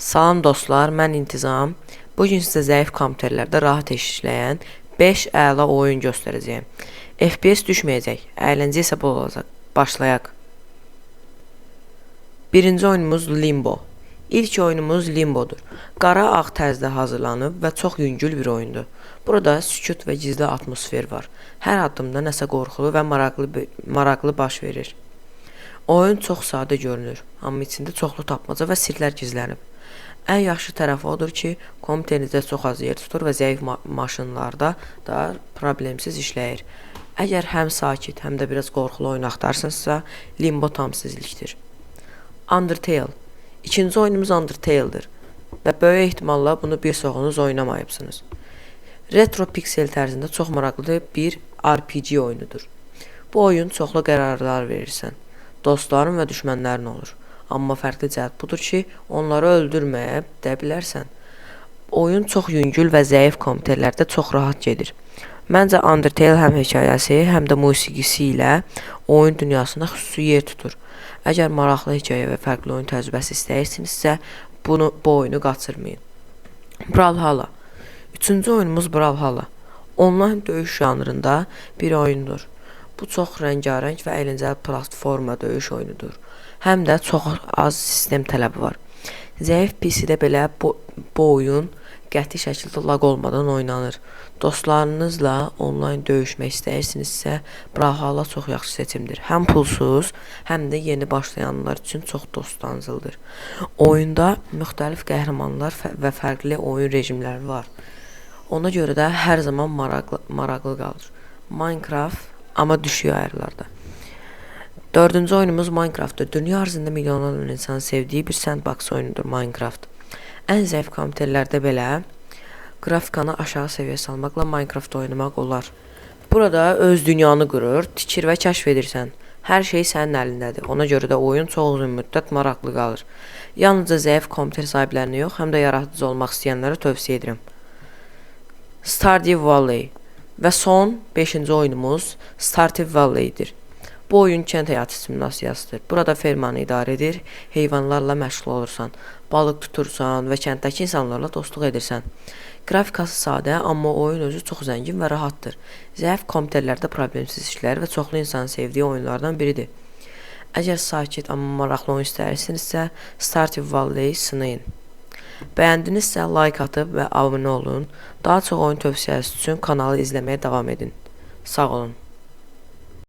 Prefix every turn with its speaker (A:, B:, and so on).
A: Salam dostlar, mən İntizam. Bu gün sizə zəif kompüterlərdə rahat işləyən 5 əla oyun göstərəcəyəm. FPS düşməyəcək, əyləncə isə bol olacaq. Başlayaq. Birinci oyunumuz Limbo. İlk oyunumuz Limbodur. Qara ağ tərzdə hazırlanıb və çox yüngül bir oyundur. Burada sükut və gizli atmosfer var. Hər addımda nəsə qorxulu və maraqlı baş verir. Oyun çox sadə görünür, amma içində çoxlu tapmaca və sirlər gizlənib. Ən yaxşı tərəfi odur ki, kompüterinizdə çox az yer tutur və zəif maşınlarda da problemsiz işləyir. Əgər həm sakit, həm də biraz qorxulu oyun axtarırsınızsa, Limbo tam sizlikdir. Undertale. İkinci oyunumuz Undertale'dir və böyük ehtimalla bunu bir çoxunuz oynamayıbsınız. Retro piksel tərzində çox maraqlı bir RPG oyunudur. Bu oyun çoxlu qərarlar verirsən. Dostların və düşmənlərin olur. Amma fərqli cəhət budur ki, onları öldürməyə də bilərsən. Oyun çox yüngül və zəif kompüterlərdə çox rahat gedir. Məncə Undertale həm hekayəsi, həm də musiqisi ilə oyun dünyasında xüsusi yer tutur. Əgər maraqlı hekayə və fərqli oyun təcrübəsi istəyirsinizsə, bu oyunu qaçırmayın. Brawlhalla. Üçüncü oyunumuz Brawlhalla. Onlayn döyüş janrında bir oyundur. Bu çox rəngarəng və əyləncəli platforma döyüş oyunudur. Həm də çox az sistem tələbi var. Zəif PC-də belə bu oyun qəti şəkildə lag olmadan oynanır. Dostlarınızla onlayn döyüşmək istəyirsinizsə, Brawlhalla çox yaxşı seçimdir. Həm pulsuz, həm də yeni başlayanlar üçün çox dostancıldır. Oyunda müxtəlif qəhrəmanlar və fərqli oyun rejimləri var. Ona görə də hər zaman maraqlı qalır. Minecraft, amma düşük ayarlarda. Dördüncü oyunumuz Minecraftdır. Dünya ərzində milyonlarla insanın sevdiyi bir sandbox oyunudur Minecraft. Ən zəif kompüterlərdə belə qrafikanı aşağı səviyyə salmaqla Minecraft oynamaq olar. Burada öz dünyanı qurur, tikir və kəşf edirsən. Hər şey sənin əlindədir. Ona görə də oyun çox uzun müddət maraqlı qalır. Yalnızca zəif kompüter sahiblərinə yox, həm də yaradıcı olmaq istəyənlərə tövsiyə edirəm. Stardew Valley. Və son 5-ci oyunumuz Stardew Valley-dir. Bu oyun kənd həyatı simulasiyasıdır. Burada fermanı idarə edir, heyvanlarla məşğul olursan, balıq tutursan və kənddəki insanlarla dostluq edirsən. Qrafikası sadə, amma oyun özü çox zəngin və rahatdır. Zəif kompüterlərdə problemsiz işləyir və çoxlu insanın sevdiyi oyunlardan biridir. Əgər sakit, amma maraqlı oyun istəyirsinizsə, Stardew Valley sınayın. Bəyəndinizsə like atıb və abunə olun. Daha çox oyun tövsiyəsi üçün kanalı izləməyə davam edin. Sağ olun.